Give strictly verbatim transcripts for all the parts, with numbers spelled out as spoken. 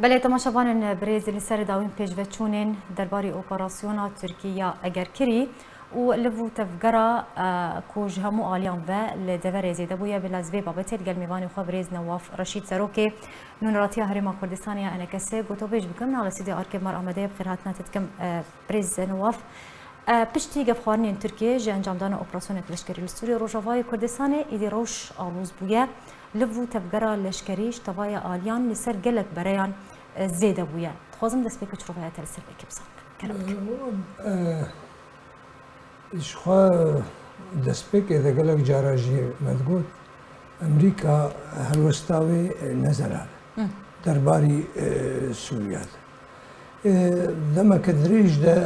Belê, temaşevanên birêz, li ser dawîn pêşveçûnên derbarî operasyona Tirkî ya Egerkirî û liv û tevgera, e, ku ji hemû aliyan ve li deverê zêde bûye, bila ez vê babetê li gel mêvanê xwe birêz Newaf Reşîd, serokê Nûneratiya Herêma Kurdistanê ya ENKSê, gotobêj bikim. Nava stûdyo Arkê Mar amade ye, bi xêrhatina te dikim, e, birêz Newaf. E, piştî gefxwarinên Tirkiyê ji encamdana operasyoneke leşkerî li Sûriyê Rojavayê Kurdistanê, îdî rewş alûz bûye. Liv û tevgera leşkerî ji tevaya aliyan li ser gelek bereyan, e, zêde bûye. Dixwazim destpêka çirovaya te li ser vê yekê bizanibim. Kerem bikin. E, e, ji xwe destpêkê de gelek cara jî me digot, Amerîka helwesta wê, e, ne zelal e. Hı. Derbarî, e, Sûriya de. E, demeke dirêj de, e,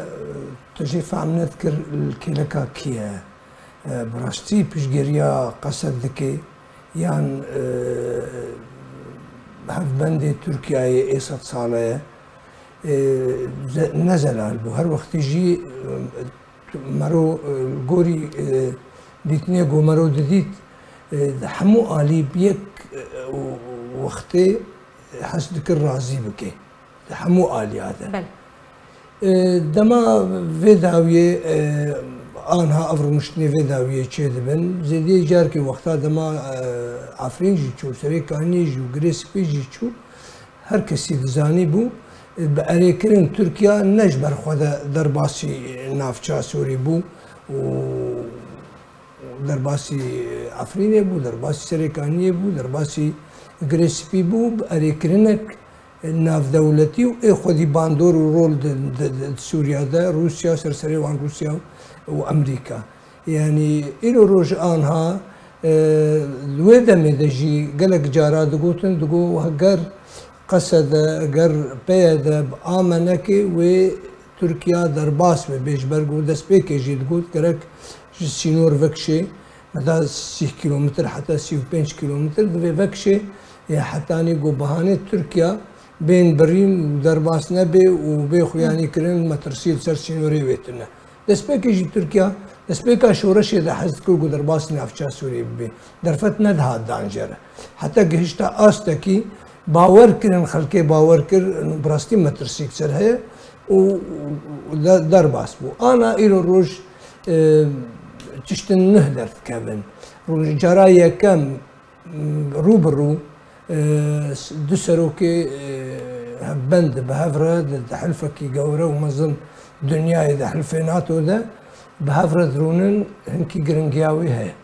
tu jê fehm nedikir li kêleka kî ye. E, bi rastî piştgiriya Qesed dike yan, e, hevbendê Tirkiyeyê ê sed sale ye. E, ze-, ne zelal bû. Her wextî jî, e, mero, e, li gorî, e, dîtinê ku mero didît, e, hemû alî bi yek, e, wextê hez dikir razî bike. Di hemû aliya de. Belê. E, dema vê dawiyê, e, anha ev rûniştinê vê dawiyê çêdibin, zêdiyê carkê wexta dema, e, Efrîn jî çû, Serê Kaniyê jî û Girê Spî jî çû, her kesî dizanîbû, e, bi erêkirin Tirkiya ne ji ber xwe de derbasî navça Sûrî bû û derbasî Efrînê bû, derbasî Serê Kaniyê bû, derbasî Girê Spî bû, bi erêkirinek navdewletî û ê xwedî bandor û rol di, di, di, di Sûriya de, Rûsya ser serê wan Rûsya û Amerîka. Yanî îro roj anha, e, di wê demê de jî gelek cara digotin, digo ger Qesede, ger P Y D bi a me neke, wê Tirkiya derbas be, bê ji ber ku destpêkê jî digot, gerek ji sînor vekişê, meda sîh kîlometr heta sî û pênc kîlometr divê vekişê, ê hetanî ku bihanê Tirkiya bên birîn û derbas nebe û bê xuyanî kirin, metirsî li ser sînorê wê tune. Destpêkê jî Tirkiya, destpêka şoreşê de hez dikir ku derbasî navça Sûriyê bibe. Derfet nedihat dan jê re. Heta gihişta astekî bawer kirin, xelkê bawer kir, bi rastî metirsîk ser heye û de-, derbas bû. Ana îro roj, e, tiştin nuh derdikevin. Roj cara yekem, m, rû bi rû, e, s-, du serokê, e, hevbend bi hev re di, di hilfekî gewre û mezin dinyayê de, hilfê nato de bi hev re dirûnin, hinkî giringiya wê heye.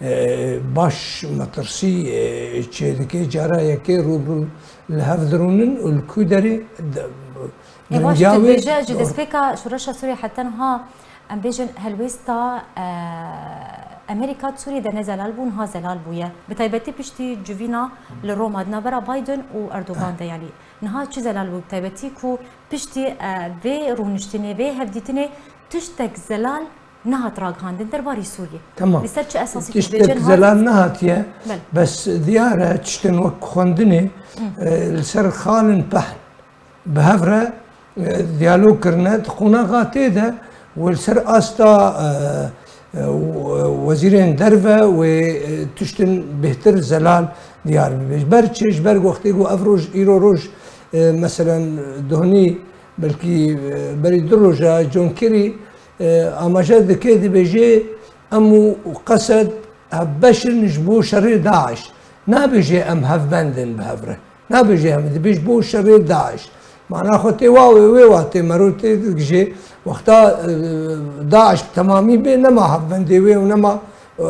E, baş metirsî, e, çêdike, cara yekê rû bi rû li hev dirûnin û li ku derê de, Ê, baş, giringiya tu wê dibêje, ji destpêka şoreşa Sûriyê heta niha, em bêjin, helwêsta, e, Amerîka di Sûriyê de ne zelal bû, niha zelal bûye. Bi taybetî piştî civîna li Roma di navbera Biden û Erdogan de, yanî niha çi zelal bû bi taybetî ku piştî, e, vê rûniştinê, vê hevdîtinê tiştek zelal nehat ragihandin derbarî Sûriyê. Tamam. Li ser çi esasî Tiştek dibêjin, zelal nehatiye, Belê. Bes diyar e, tiştên wek xwendinê, Hı. e, li ser xalin pehn. Bi hev re, e, diyalog kirine, di qonaxa tê de, wê li ser asta, e, e, wezîrên derve wê, e, tiştin bêhtir zelal diyar bibe. Ji ber çi? Ji ber wextê ku ev roj, îro roj, e, meselen, dohnî, belkî, e, berî du roja John Kerry, e, amaje dike, dibêje, em û Qesed hevbeş in ji bo şerê DAIŞ. Nabêje em hevbend in bi hev re. Nabêje em, dibêje bo şerê DAIŞ. Mana xwe tê wa wê, wê wa tê mero tê digije. Wexta, e, DAIŞ bi temamî bê, nema hevbendê wê û nema, e,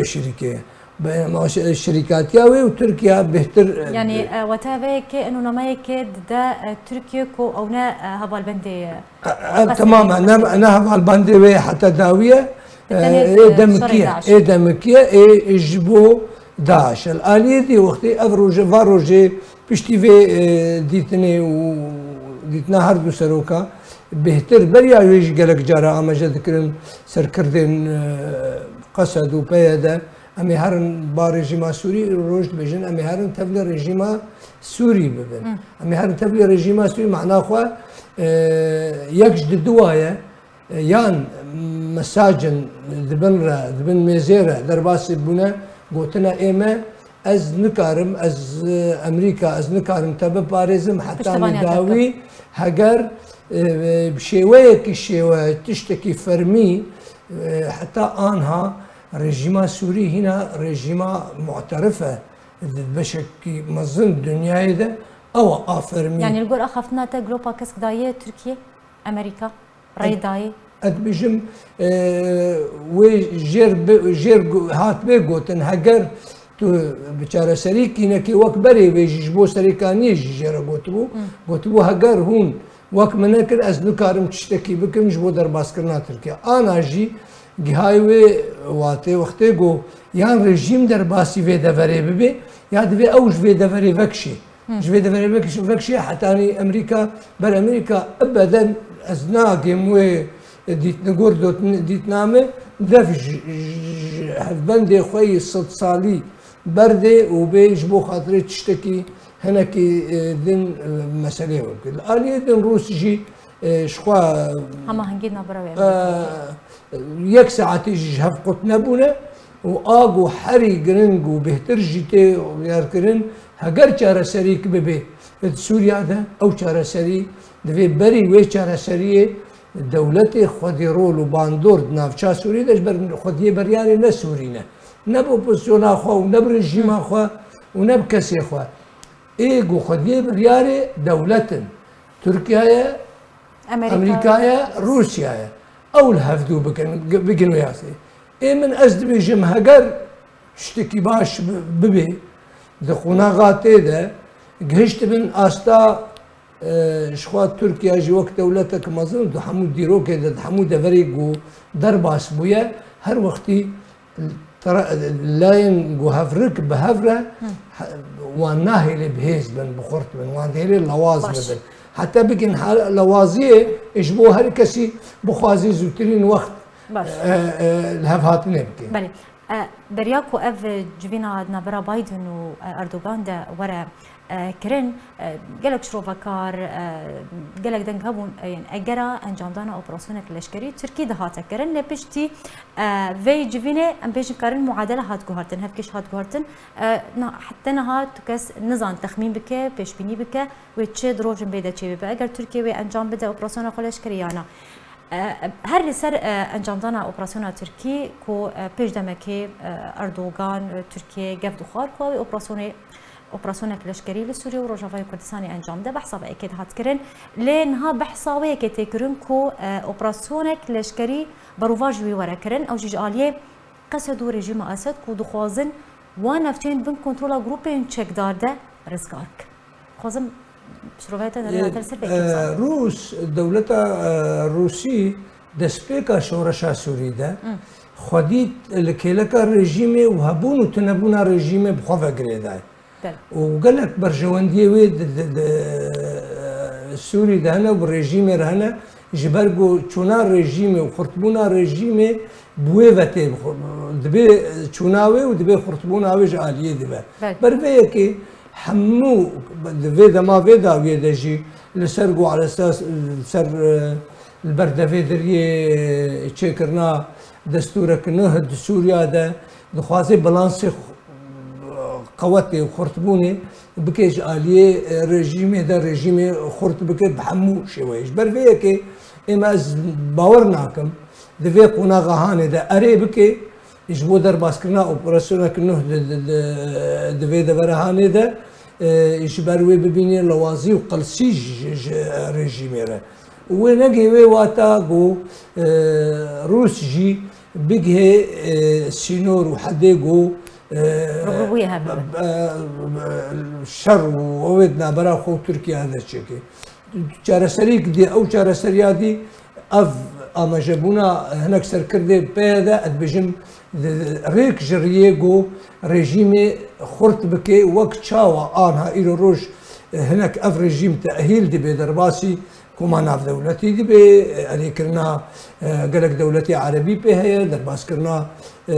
şirîkê. Be-, ma şi-, şirîkatiya wê û Tirkiye bêhtir, e, Yanî, e, wate vê yekê, enûnameyekê dide, e, Tirkiye ku ew ne, e, hevalbendê, e, Ev Qesed temamen ne, ne hevalbendê wê heta dawî ye. Tenê, E, e, ê demikî ye, şerê DAIŞ. Ê demikî ye, ê ji bo DAIŞ. Li aliyê dî wextê ev roje, va rojê piştî vê, e, dîtinê û dîtina her du seroka bêhtir, beriya wê jî gelek cara amaje dikirin serkirdên, e, Qesed û P Y D. Em ê herin ba rejîma Sûrî, roj dibêjin, em ê herin tevlî rejîma Sûrî bibin. Hı. Em ê herin tevlî rejîma Sûrî, mana xwe, e, yek ji di du wa ye, e, yan mesajin di bin re, di bin mêzê re derbasî bûne, gotine ê me, Ez nikarim, ez, e, Amerîka, ez nikarim te biparêzim, hetanî dawî heger, e, bi şêweyekî şêwe, tiştekî fermî, e, heta anha rejîma Sûrî hîna rejîma mu'terif e. Di beşekî mezin dinyayê de ew a fermî. Yanî li gor axaftina te glopa kesk daye Tirkiye, Amerîka? Rey dayî. Ez dibêjim, e, wê jêr bi, jêr gu-, hat bê gotin, heger tu bi çareserî kînekê wek berê vê jî ji bo Serêkaniyê jî jê re gotibû. Gotibû, heger hûn wek min nekin, ez nikarim tiştekî bikim ji bo derbaskirina Tirkiye. Ana jî gihayê wê watê wextê ku yan rejîm derbasî vê deverê bibe, ya divê ew ji vê deverê vekişê. Ji vê deverê vekişê, vekişê hetanî Amerîka, ber Amerîka ebeden ez nagêm wê dîtnigor dot-, dîtname, def ji, ji hevbendê xwe yî sed salî berdê û bê ji bo xatirê tiştekî hinekî, e, din, e, meseleyê wekil. Aliyê din Rûs jî, e, ji xwe, hemahengî navbera wê, e, yek saetê jî ji hev qut nebûne û a ku herî giring û bêhtir jî tê xiyarkirin, heger çareserîk bibe di Sûriya de, ew çareserî divê berî wê çareseriyê dewletê xwedî rol û bandor di navça Sûrî de ji ber xwediyê beryarê ne Sûrî ne. Ne bi opozisyona xwe û ne bi rejîma xwe û ne bi kesê xwe. Ê ku xwediyê biryarê dewlet in. Tirkiye ye, Amerîka ye, Rûsya ye. Ew li hevdû bikin, bigin wê yasê. Ê min ez dibêjim heger tiştekî baş bi-, bibê, di qonaxa tê de gihiştibin asta, e, ji xwe Tirkiye jî wek dewletek mezin di hemû dîrokê de, di hemû deverê ku derbas bûye, her wextî Tara-, layên ku hevrik bi hev re, he-, wan nahêlê bi hêz bin, bi xurt bin, wan dihêlê lewaz bibin. Heta bikin ha-, lewaziyê, ji bo her kesî bixwazî zûtirîn wext, e, e, li hev hatinê bike. Belê. E, beriya ku ev civîna di navbera Biden û, e, Erdogan de were, e, kirin, e, gelek şirovekar, e, gelek deng hebûn, e, yên egera encamdana operasyonek leşkerî Tirkî dihate kirin. Lê piştî, e, vê civînê, em bêjin, karin muadele hat guhartin, hevkêş hat guhartin. E, na-, heta niha tu kes nizan texmîn bike, pêşbînî bike, wê çi di rojên bê de çêbibe. Eger Tirkiye wê encam bide operasyona xwe leşkerî ya na. E, her li ser, e, encamdana operasyona Tirkî ku, e, pêş demekê, e, Erdogan, e, Tirkiye gef dixwar ku ew operasyonê, operasyonek leşkerî li Sûriye û Rojavayê Kurdistanê encam de, behsa vê yekê dihat kirin. Lê niha behsa wê yekê tê kirin ku, e, operasyonek leşkerî berovajî wî were kirin. Ew jî ji aliyê Qesed û rejîma Esed ku dixwazin wan navçeyên bin kontrola grûpên çekdar de rizgar bikin. Xwazim şirovaya te de rêya te li ser vê yekê bizanî. Rûs, dewleta, e, Rûsî destpêka şoreşa Sûrî de xwedî li kêleka rejîmê û hebûn û tunebûna rejîmê bi xwe ve girêdayê. Belê. Û gelek berjewendiyê wê di, di, di, e, Sûrî de hene û bi rejîmê re hene. Ji ber ku çûna rejîmê û xurtbûna rejîmê bi wê ve tê, dibê çûna wê û dibê xurtbûna wê ji aliyê dibe. Belê. Ber vê yekê hemû di vê dema vê dawiyê de jî li ser ku alesas, li ser, e, li ber devê deriyê çêkirina destûrek nuh di Sûriya de dixwaze balansê qewetê û xurtbûnê bike ji aliyê, e, rejîmê de, rejîmê xurt bike bi hemû şêweyê. Ji ber vê yekê ême ez bawer nakim di vê qonaxa hanê de erê bike ji bo derbaskirina operasyonek nuh di, di, di, di vê devera hanê de, e, ji ber wê bibînê lewazî û qelsî ji, ji rejîmê re. Û wê negê wê wata ku, e, Rûs jî bigihê, e, sînor û hedê ku, e, Rûbirûbûyê hev bibe. E, e, şer û ew ê di navbera xwe û Tirkiye de çêke. Çareserî dî, ew çareseriya dî, ev amajebûna hinek serkirdê P Y D, ez dibêjim, rêk ji riyê ku rejîmê xurt bike, wek çawa anha îro roj, e, hinek ev rejîm tehîl dibe, derbasî koma navdewletî dibe, e, erêkirina, e, gelek dewletê erebî pê heye, derbaskirina, e,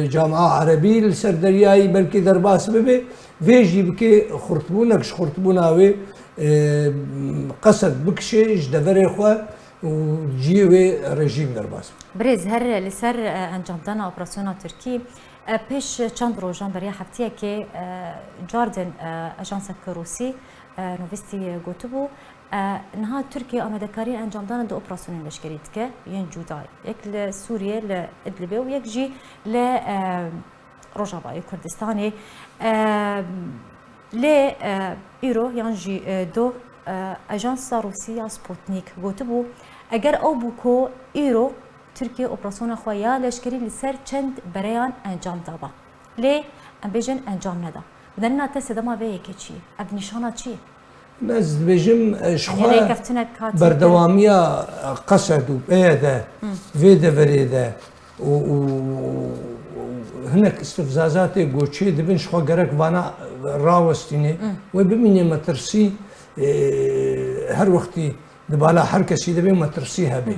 camia erebî li ser deryayî belkî derbas bibe, vê jî bike xurtbûnek ji xurtbûna wê, e, qesed bikişe ji deverê xwe û cihê wê rejîm derbas bibe. Birêz, her li ser, e, encamdana operasyona Tirkî, E, Pêş çend rojan beriya heftiyekê, e, cardin, e, ajansek Rûsî, e, Novîstî gotibû, e, niha Tirkiye amadekariyên encamdana du operasyonên leşkerî dike, yên cuda. Yek li Sûriyê, li Idlibê û yek jî li, e, Rojavayê Kurdistanê. E, Lê, e, îro yan jî, e, doh, e, ajansa Rûsî ya Sputnik gotibû, eger ew bû ku îro Tirkiye operasyona xwe ya leşkerî li ser çend bereyan encam daba. Lê em bêjin encam neda. Bi derîna te sedema vê yekê çi ye? Ev nîşana çi ye? Ez dibêjim, e, ji Yanî xwe rêkeftinek hatî berdewamiya, e, Qesed û P Y D vê deverê de û, û, û hinek istifzazatê ku çê dibin ji xwe gerek vana rawestîne. Wê bimîne metirsî, e, her wextî di bala her kesî de bê metirsî hebe.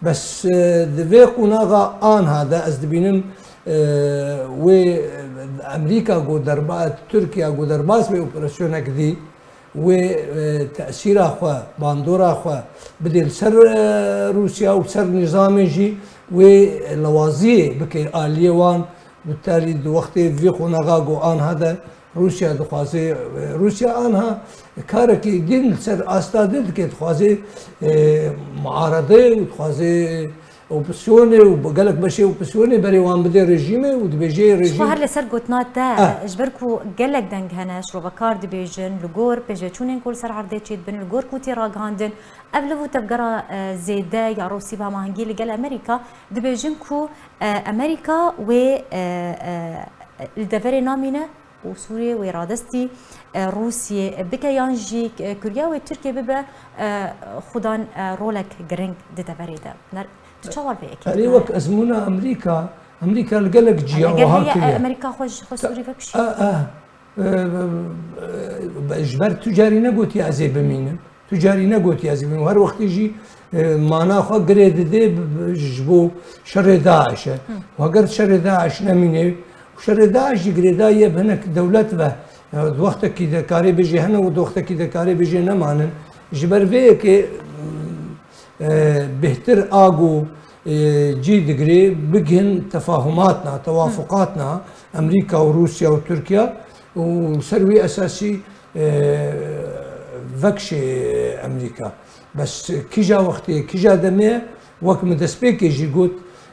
Bes, e, di vê qonaxa anha de ez dibînim, e, wê, e, Amerîka ku derba-, Tirkiye ku derbas bê operasyonek dî, wê, e, tesîra xwe, bandora xwe bidê li ser, e, Rûsya û li ser nîzamê jî wê lewaziyê bike aliyê wan. Bi telî di wextê vê qonaxa ku anha de Rûsya dixwaze, e, Rûsya anha karekî din li ser asta din dike, dixwaze, e, muarede û dixwaze Opozîsyonê û gelek beşê opozîsyonê berê wan bide rejîmê û dibêje Ji xwe rejîm her li ser gotina te, Ah. ji ber ku gelek deng hene, şrovekar dibêjin, li gor pêşveçûnên ku li ser erdê çêdibin, li gor ku tê ragihandin, ev liv û tevgera, e, zêde ya Rûsî bi hemahengî li gel Amerîka, dibêjin ku, e, Amerîka wê, e, e, li deverê namîne, û Sûriyê wê radestî, e, Rûsiyê bike yan jî, e, Kurya wê Tirkiye bibe, e, xudan, e, rolek giring di deverê de. Ner-, tu çawa vê yekê Erê dikare? Wek ezmûna Amerîka, Amerîka li gelek ciya Eger wiha heye, kiriye. Amerîka xwe ji xwe Sûrî vekişî. A, a, e, e, ji ber tu carî negotiye ez ê bimînim. Tu carî negotiye ez ê bimînim. Her wextî jî, e, mana xwe girê didê bi, bi, ji bo şerê DAIŞ e. Hı. Û heger şerê DAIŞ nemîne, Şerê DAIŞ jî girêdayî ye bi hinek dewlet ve, e, di wextekî de karê bêjê hene û di wextekî de karê bêjê nemanin. Ji ber vê yekê, e, bêhtir a ku, e, cî digirê, bigihin tefahumatna, tewafuqatna Amerîka û Rûsya û Tirkiye û ser wî esasî, e, vekşê Amerîka. Bes kîja wextê, kîja demê ye, wek min destpêkê jî got,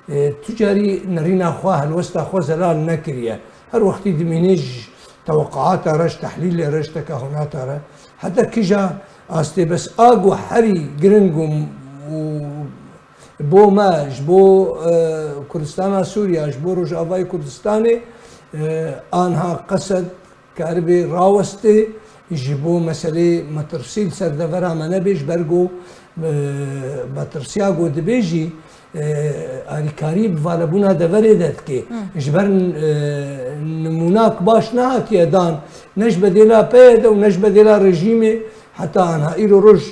e, tu carî nerîna xwe, helwesta xwe zelal nekiriye. Her wextî dimînê ji teweqeata re, ji tehlîlê re, ji tekahunata re. Heta kîja astê bes a ku herî giring û, û bo me, ji bo, e, Kurdistana Sûriya, ji bo Rojavayê Kurdistanê, e, anha Qesed, karibê rawestê ji bo meselê metirsî li ser devera me nebe, ji ber ku, e, metirsiya ku dibê jî, e, alîkarî bi valebûna deverê de dike. Hı. Ji ber, e, nimûnak baş nehatiye dan, ne ji bedêla P Y D û ne ji bedêla rejîmê, heta anha îro roj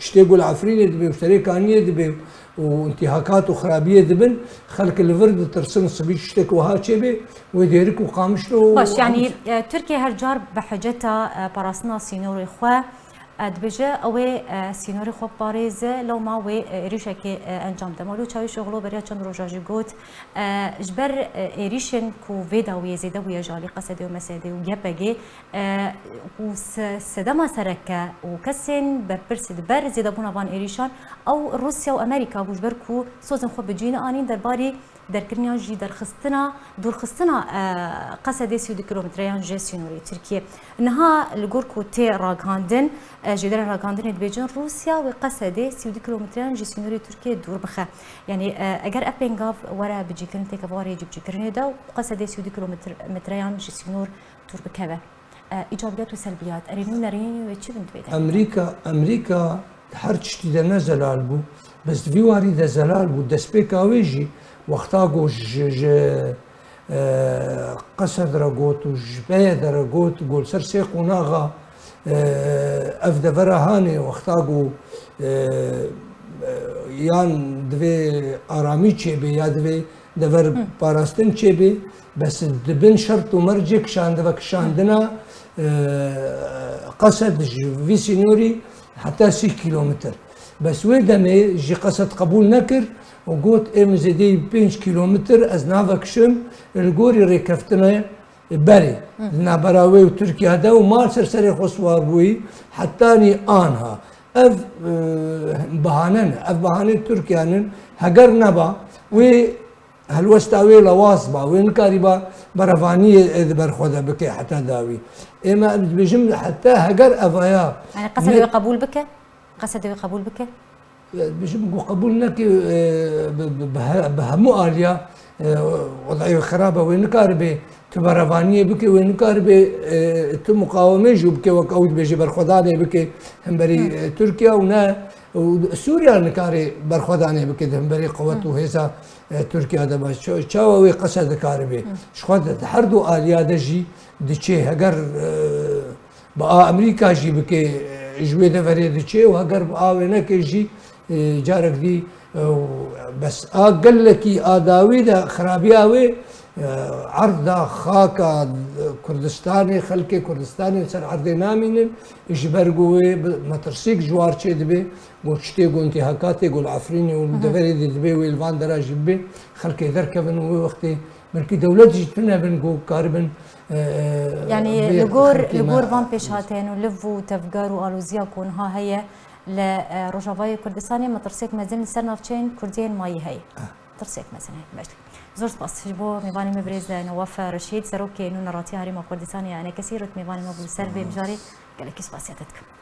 tiştê ku li Efrînê dibe û serê Kaniyê dibe û intîhakat û xirabiyê dibin, xelk li vir ditirsin, sibî tiştek wiha çêbe, wê Dêrik û Qamişlo û Baş, yanî, e, Tirkiye her car bi heceta, e, parastina sînorê xwe, e, dibêje, ew ê, e, sînorê xwe biparêze, lewma wê, e, êrîşekê, e, encam de. Mewlût Çawîşoglu beriya çend roja jî got, e, ji ber, e, êrîşên ku vê dawiyê zêde bûye ji alî Qesedê û Mesedê û YPGê, E, û se-, sedema sereke û kesên berpirsî di ber zêdebûna van êrîşan, ew Rûsya û Amerîka bû, ji ber ku sozên xwe bi cî neanîn derbarî derkirina jî derxistina, dûrxistina, e, Qesedê sî û du kilometreyan ji sînorê Tirkiye. Niha li gor ku tê ragihandin, e, jêderên ragihandinê dibêjin Rûsya wê Qesedê sî û du kilometreyan ji sînorê Tirkiye dûr bixe. Yanî, e, eger ev pêngav were bicîkirin, têkeve warê cîbicîkirinê de û Qesedê sî û du kilometreyan ji sînor dûr bikeve. E, îcabiyat û selbiyat, erênî û nerênî wê çi bin divê de? Amerîka, Amerîka di her tiştî de ne zelal bû, bes di vî warî de zelal bû. Destpêka wê jî wexta ku ji, ji, e, Qesed re got û ji P Y D re got, ku li ser sê qonaxa, e, ev devera hanê wexta ku, e, e, yan divê aramî çêbê ya divê dever Hı. parastin çêbê, bes di bin şert û mercê kişandive kişandina, e, Qesed ji vî sînorî heta sî kîlometr. Bes wê demê jî Qesed qebûl nekir û got, ê min zêdeyî pênc kîlometr ez navekişim li gorî rêkeftinê berê. Li navbera wê û Tirkiye de û mal ser serê xwe siwar bûyî hetanî anha. Ev, e, bahane ne. Ev bahanê Tirkiye nin. Heger neba, wê helwesta wê lawaz ba, wê nikarîba berevaniyê di ber xwe de bike heta dawî. Ê me, em dibêjim, heta heger evaya Yani qesed ne- wê qebûl bike? Qesed wê qebûl bike? Dibêjim ku qebûl neke, e, bi, bi, bi he-, bi hemû aliya, e, wedayê xirab e, wê nikaribê tu berevaniyê bike, wê nikaribê, e, tu muqawemê jî bike, wek ew dibêje berxwedanê bike hemberî, e, Tirkiye û ne, û Sûriya nikarê berxwedanê bike di hemberî qewet û hêza, e, Tirkiye de be. Ça-, çawa wê qese dikaribê? Ji xwe de di her du aliya de jî diçê, heger, e, bi a Amerîka jî bike, e, ji wê deverê diçê û heger bi a wê neke jî, e, carek dî, e, bes a gelekî a dawî de xirabiya wê, e, erda xaka Kurdistanê, xelkê Kurdistanê li ser erdê namînin, ji ber ku wê bi metirsîk ji war çê dibe, ku tiştê ku intîhakatê ku li Efrînê û li deverê dî dibe wê li van dera jî bibe, xelkê derkevin û wê wextê belkî dewlet jî tune bin ku karibin, e, e, Yani vê li gor, xelkê li me gor van pêşhateyên û liv û tevger û aloziya ku niha heye li, e, Rojavayê Kurdistanê, metirsêk mezin li ser navçeyên Kurdiyên mayî heye. Tirsêk mezin heye. Baş. Zor spas ji bo mêvanê me birêz Newaf Reşîd, Serokê nû Neratiya Herêma Kurdistanê ya enekesî, rot mêvanê me bû ser vê mijarê. Gelekî spasiya te dikim.